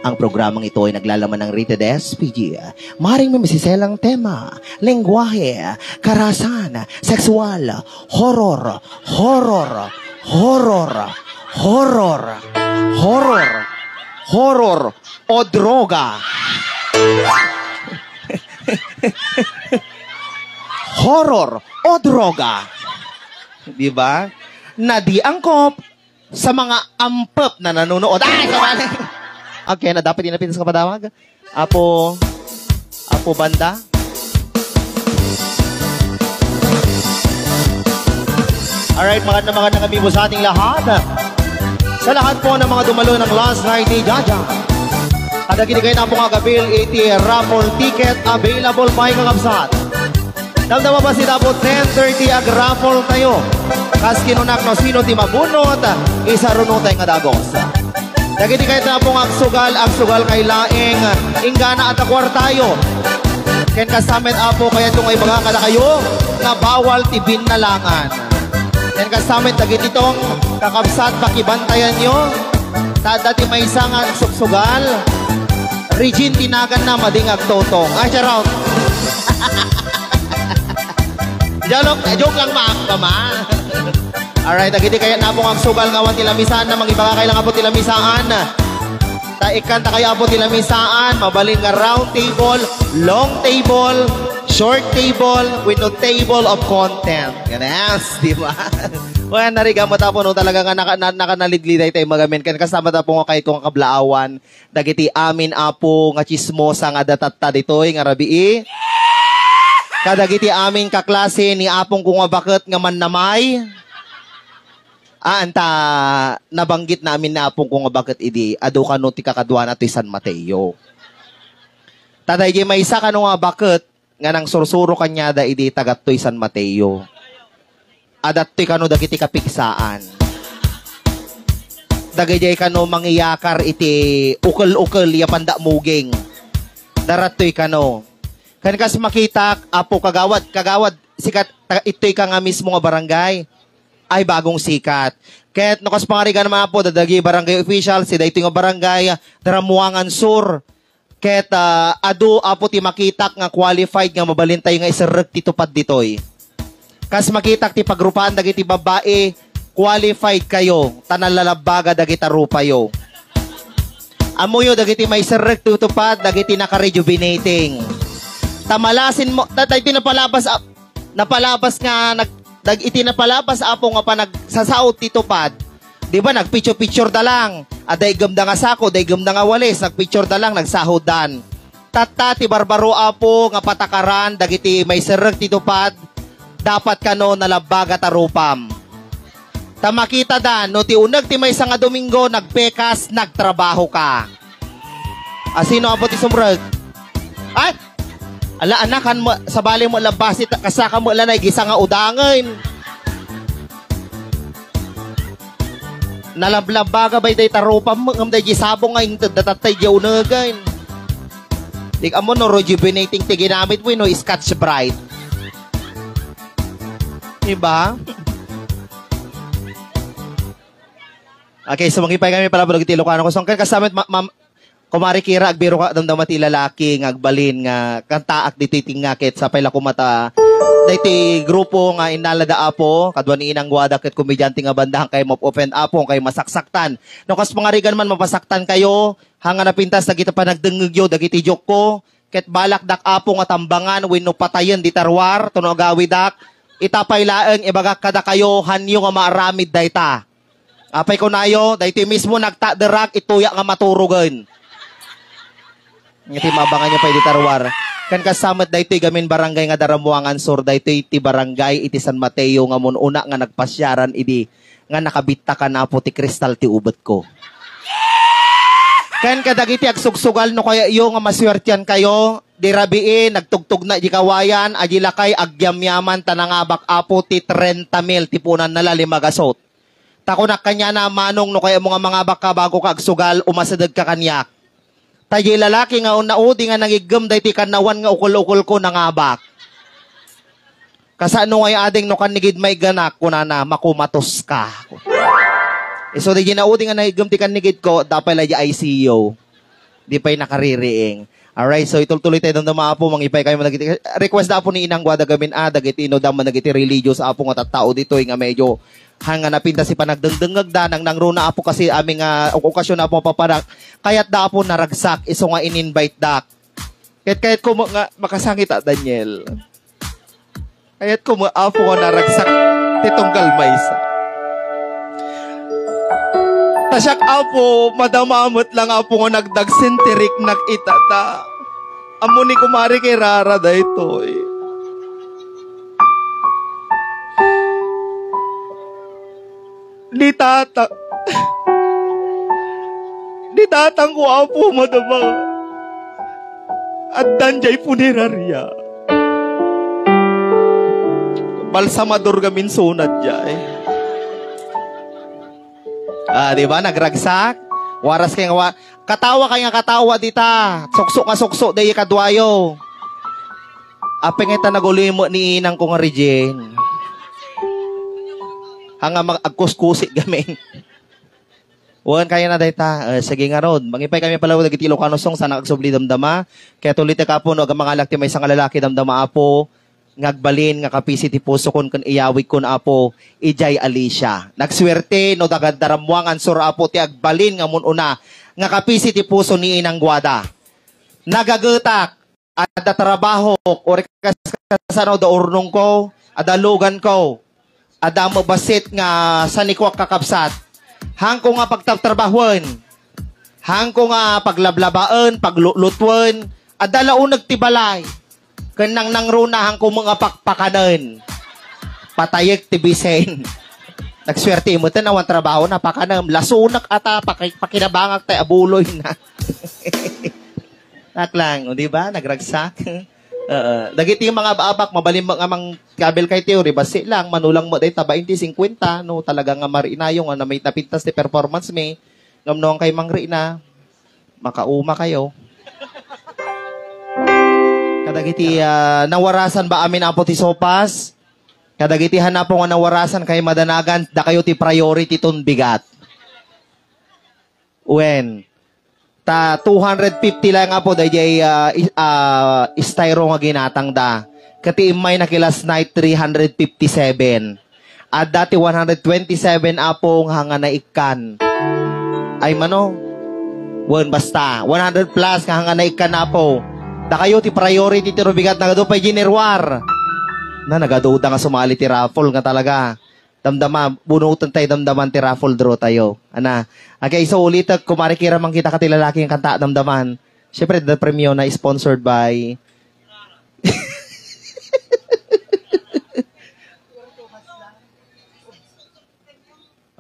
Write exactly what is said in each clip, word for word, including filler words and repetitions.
Ang programang ito ay naglalaman ng rated S P G. Maring may masiselang tema, lengguwahe, karasan, sexual, horror, horror, horror, horror, horror, horror, o droga. Horror o droga. Di ba? Nadi angkop sa mga ampep na nanonood. Ay, sa mali. Okay, na dapat inapit sa kapadawag. Apo, Apo Banda. Alright, maganda, maganda kami po sa ating lahat. Sa lahat po ng mga dumalo ng last night ni Jaja. Kadagiti kayo na po nga gabil, iti raffle ticket available pa yung kakabsat. Damdama ba sita po, ten thirty ag-raffle tayo. Kas kinunak no sino ti mabunot, isaruno tayo nga dagos. Dagiti kayo na po nga agsugal, agsugal kay laeng, inggana at akwar tayo. Ken kasamet apo kaya itong ibaga kada kayo, nga bawal ti binnalangan. Ken kasamet dagiti tong kakabsat pakibantayan nyo. Ta dati maysa nga agsuksugal. Regine tinagan na mading agtotong. Ay, charot. Joke, joke lang, ma, mama. Alright, dagiti kayat na pong agsugal nga awan ti lamisaan na mangibaga kay lang apo ti lamisaan. Ta ikkan ta kayo apo ti lamisaan, mabalin nga round table, long table, short table, with no table of content. Ganas, di ba? Well, nariga mo tapo no talaga nga naka, na, nakanalidliday tayo magamin. Kan kasama tapo nga kay kong kablaawan. Dagiti amin, Apo, nga tsismosa nga datatta ditoy nga rabii. Kadagiti amin kaklase ni apongko nga baket nga mannamay. Ah, anta, nabanggit na amin ni apongko nga baket idi, adu kano ti kakaduana toy San Mateo. Ta daydi maysa kano nga baket, nga nangsursuro kaniada idi tagattoy San Mateo. Adattoy kano dagiti kapigsaan. Dagijay kano mangiyakar iti ukel-ukel ya pandamuging. Darattoy kano. Kan kas makitak, Apo Kagawad, Kagawad, sikat, ta-, ittoy ka nga mismo nga barangay. Ay, bagong sikat. Ket no kas pangarigan naman, Apo, dadagi barangay official, si daytoy nga barangay, Daramuangan Sur. Ket, ah, adu, Apo, ti makitak nga qualified nga mabalintayo nga iserrek ti tupad ditoy. Kas makitak ti pagrupaan dagiti babbai, qualified kayo, ta nalalabaga dagita rupayo. Ammoyo dagiti maiserrek ti tupad dagiti naka-rejuvenating. Ta malasin mo, da-, dagiti napalabas, ah, napalabas nga nag-, dag-, iti napalabas, Apo, nga panagsasaot ti tupad. Di ba, nagpicture-picture da lang. Adda iggemda nga sako, adda iggemda nga walis, nagpicture da lang, nagsahod dan. Tatta ti barbaro, Apo, nga patakaran dagiti maiserrek ti tupad, dapat kano nalabbaga ta rupam. Ta makita da, no ti uneg ti maysa nga Domingo, nagpekas, nagtrabaho ka. Asino, Apo, ti sumrek? Ay! Ala, anak, han mo, sabali mo labasi, ta-, kasaka mo lanay, gisa nga udangen. Nalablabbaga bay day tarupam mo, ngem day di sabong nga inted, datatay di unegen. Di ka mo, no, rejuvenating ti ginamit mo, no, Scotch Brite. Diba? Okay, so mangipay kami pala, pala ti Ilocano ko. So, ang kasamit, ma-, ma-, Kumari Kira, agbiro ka, damdama ti lalaki nga agbalin nga kantaak ditoy tinga ket sapay la koma ta daytoy grupo nga innalada, Apo, kadua ni Inang Guada ket komedyante nga banda, han kayo ma-offend, Apo, han kayo masaksaktan. No kas pangarigan man, mapasaktan kayo, han nga napintas dagiti panagdengngegyo dagiti joke ko, ket balakdak, Apo, nga tambangan wenno patayen dita ruar, ta no agawidak, ita pay laeng ibagak kadakayo, hanyo nga maaramid dayta. Apay kunayo, daytoy mismo nagtaderak, ituyak nga maturogen. Nga ti mabangan nyo pay dita ruar. Kan kasamet daytoy gamin barangay nga Daramuangan Sur, daytoy ti barangay iti San Mateo nga mun-una nga nagpasiaran idi nga nakabittakan, Apo, ti kristal ti ubetko. Kan kadagiti agsugsugal, no kayatyo nga masuertian kayo, di rabii, nagtugtugna di kawayan, adi lakay agyamyaman ta nangabak, Apo, ti trenta mil ti punanna la, lima gasot. Ta kunak kaniana, Manong, no kayatmo nga mangabak ka bago ka agsugal, umasideg ka kaniak. Ta diay lalaki nga naudi nga nangiggem daytoy kannawan nga ukel-ukel ko, nangabak. Kasano ngay ading no kannigid maigganak, kunana, makumatos ka. Isu daydiay naudi nga nangiggem ti kannigid ko, dapay la di I C U. Di pay nakaririing. Alright, so itultuloy tayo damdama, Apo, mangipay kayo man dagiti request da, Apo, ni Inang Guada gamin, ah, dagiti no damdama dagiti religious, Apo, nga tattao ditoy nga medyo han nga napintas ti panagdengdengngegda, nang nangruna, Apo, kasi amin nga ok-, okasyon, Apo, mapapanak. Kayat da, Apo, naragsak, isu nga in-invite da. Kayat, kayat ko mo nga makasangit, ah, Daniel. Kayat ko mo, Apo, nga naragsak ti tunggal maysa. Ta siak, Apo, madama met lang, Apo, nga nagdagsen ti riknak ita ta. Ammo ni kumari kay Rara daytoy. Ni tata-, ni tatangko, Apo, madama. Addan jay puneraria. Balsamador gamin sunad jay. Ah, di ba? Nagragsak. Waras kay nga wa-, katawa kay nga katawa dita. Suksok nga suksok, day kaduayo. Apay nga ita nagulimo ni inang ko nga Regine. Hanga mag-, agkuskusit gamin. Wen, kayana dayta. Eh, sige ngarud. Mangipay kami palaw dagiti Ilocano song, sana agsubli damdama. Kayat ulit ka, Apo, no, aga mangalak ti maysa nga lalaki damdama, Apo, nga agbalin nga kapisi ti puso kon ken iyawid kon, Apo, idiay Alicia. Nagsuerte no dagadda rammuangan sur, Apo, ti agbalin nga mun-una nga kapisi ti puso ni Inang Guada. Nagagetak, adda trabahok, uri kas-, kasano da urnongko, adda luganko, adda met bassit nga sanikuak kakabsat. Hangko nga pagtatrabahoen, hangko nga paglablabaen, paglutlutoen, adda la uneg ti balay. Ken nangnangruna hangko met nga pakpakanen. Patayek ti bisen. Nagsuerte met, awan trabaho, napakanem. Lasunek ata, paki-, pakinabangak tay abuloy na. Naklang, o, di ba? Nagragsak. Oo. Dagiti mga abak, mabalin mo nga mang travel kay theory, basi lang, manulang mo day ta bainte, singkwenta, no, talaga nga marinayo nga namay-, napintas ti performance mi, ngem no, ang kay mangrina, makauma kayo. Kadagiti, ah, nawarasan ba amin, Apo, ti sopas? Kadagiti hanapo nga nawarasan kay madanagan, dakayo ti priority ton bigat. Wen, ta two hundred fifty lang, Apo, daydiay, ah, is-, ah, styro nga ginatangda. Ket ti immay na ki last night, three hundred fifty-seven. Adda ti one hundred twenty-seven, Apo, nga hanga naikkan. Ay, mano? Wen, basta, one hundred plus nga hanga naikkan, Apo. Dakayo ti priority ti rubigat, nagadu pay January. Na, nagaduda nga sumali ti raffle nga talaga. Damdama, bunoten tayo damdaman ti raffle draw tayo. Ana, agay, so ulitek, kumari kira mangkita ka ti lalaki nga kanta, damdaman. Siyempre, the premyo na sponsored by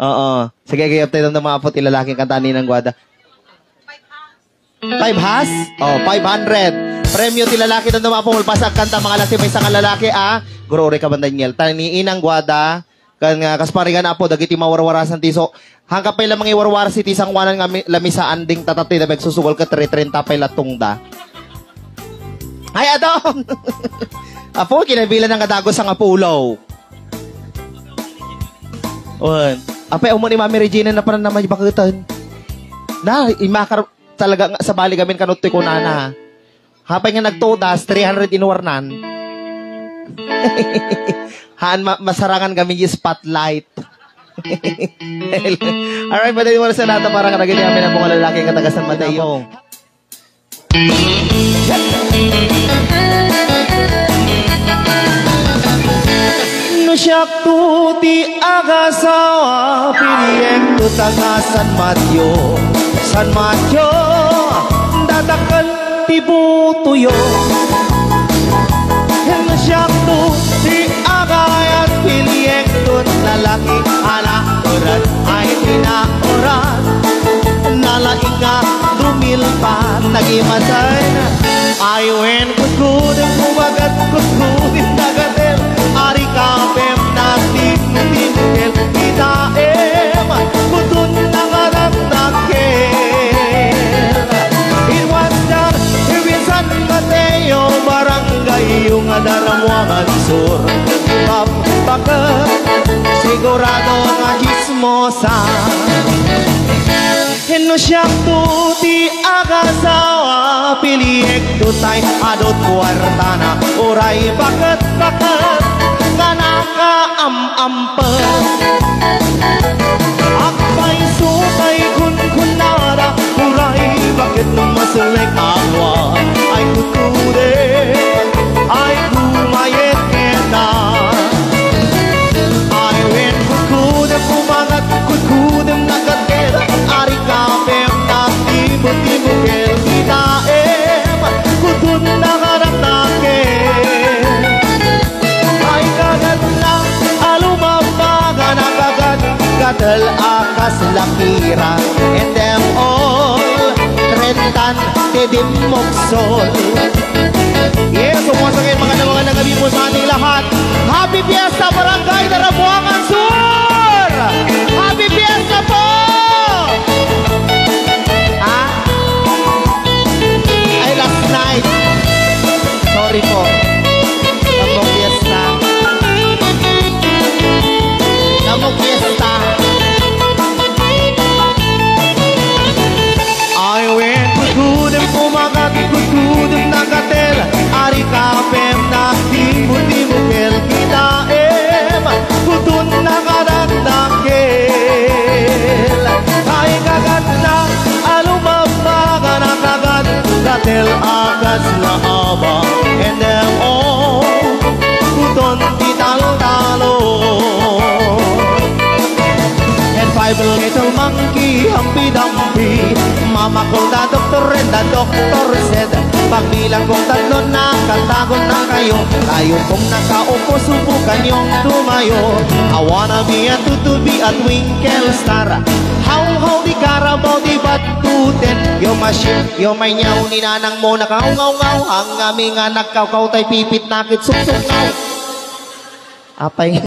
Oo. Sige, gayam tayo damdama, Apo, ti lalaki nga kanta ni Inang Guada. Five has? Oh, five hundred. Premyo ti lalaki, damdama, Apo, ulpas agkanta, mangalak ti maysa nga lalaki, ah. Guro, uri ka man, Daniel. Ta ni Inang Guada, kan nga, kas parigan, Apo, dagiti mawarwarasan ti so-, hangka pay la mangiwarwaras iti sangoanan nga mi-, lamisaan ding tatati da magsusugal ket three treinta pay la tungda. Ay, adon! Apo, kinabilan nga dagus nga pulo. Wen. Apay, umuni Mami Regina na pala naman bakutan. Na, imakar talaga nga sabali gamin kanot ti kunana. Hapay nga nagtudas, three hundred in warnan. Haan ma-, masarangan gamin yung spotlight. Alright, pwede mo sa lahat para ka naging kami ng mga lalaki kataga San Mateo. No siak to ti agasawa, piliek to taga San Mateo, San Mateo, datakkel ti butoyo. No siak to ti agayat, piliek to lalaki, ala, oras, ay, ina, oras. Nalaing nga dumilpat, nagimasen. Ay, wen, kudkudem, kubagat, kudkudem, dagatel. Ari kapem, natin, tintel, kitaem, kudun, nangadak, nakel. It was done here in San Mateo, barangay, yung Adaramuangan Sur. Pampaket, sigurado nga chismosa. No siak to ti agasa, Dutay adut kuartana, uray baket-baket nga nakaam-ampet. Agpaysukay kunkunada, uray baket maselek a dua. Ay kudkudem, ay kumayet kenka. Ay wen kudkudem kumagat, kudkudem nagatel, ari kapem nagtibo-tibo kel kitaem, kudkudem nagaraktakel. Ay kagatna a lumammagan a kagat, gatel a kas lakira, and them all, trentan ti dimmuksol. Yes, once again, magandang, magandang gabi po sa ating lahat. Happy Fiesta, Barangay Narabuangan Sur! Happy Fiesta po! Ah? Ay, last night. Sorry po. Tamok fiesta. Tamok fiesta. Ay wen kudkudem kumagat, kudkudem nagatel, ari kapem nagtibo-tibo kel kitaem, kudkudem nagaraktakel. Ay kagatna a lumammagan a kagat, gatel a kas la aba, and them all, kudkudem ti taltalon. And five little monkey, Humpy Dumpy. Mama called the doctor and the doctor said, pagbilang kong tatlo, nakatago na kayo. Kayo pong nakaupo, subukan niyong tumayo. I wanna be a tutubi at twinkle star. How, how, di Carabao, di Batuten. Yo machine, yo may nyaw, ni nanang mo nakaungaw-ngaw. Ang ami nga nagkawkaw tay pipit nakit suksuknaw. Apay.